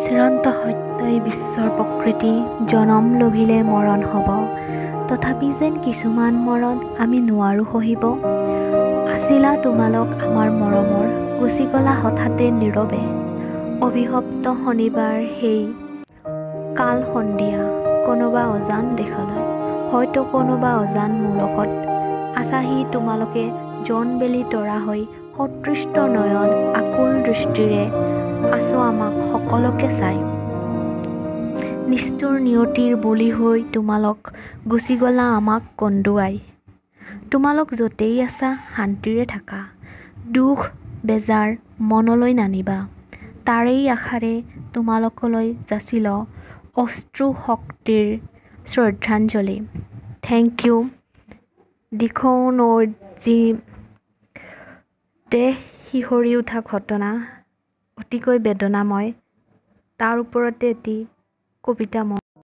চিৰন্ত সত্যই বিশ্বৰ প্ৰকৃতি, জনম লভিলে মৰণ হ'ব, তথাপি যেন কিছুমান মৰণ আমি নোৱাৰোঁ সহিব। আছিলা তোমালোক আমাৰ মৰমৰ, গুচি গ'লা হঠাতে নীৰৱে। অভিশপ্ত শনিবাৰ সেই কাল সন্ধিয়া, কোনোবা অজান দেশলৈ, হয়তো কোনোবা অজান মুলুকত আছাহি তোমালোকে জোন-বেলি তৰা হৈ, সতৃষ্ণ নয়ন আকুল দৃষ্টিৰে আছো আমাক সকলোকে চাই। নিষ্ঠুৰ নিয়তিৰ বলি হৈ তোমালোক গুচি গ'লা আমাক কন্দুৱাই। তোমালোক য'তেই আছা শান্তিৰে থাকা, দুখ বেজাৰ মনলৈ নানিবা, তাৰেই আশাৰে তোমালোকলৈ যাচিলোঁ অশ্ৰুশক্তিৰ শ্ৰদ্ধাঞ্জলি। Thank you. Dikhow নৈৰ যি দেহ শিহৰি উঠা ঘটনা, অতিকৈ বেদনাময়, তাৰ ওপৰতে এটি কবিতা মই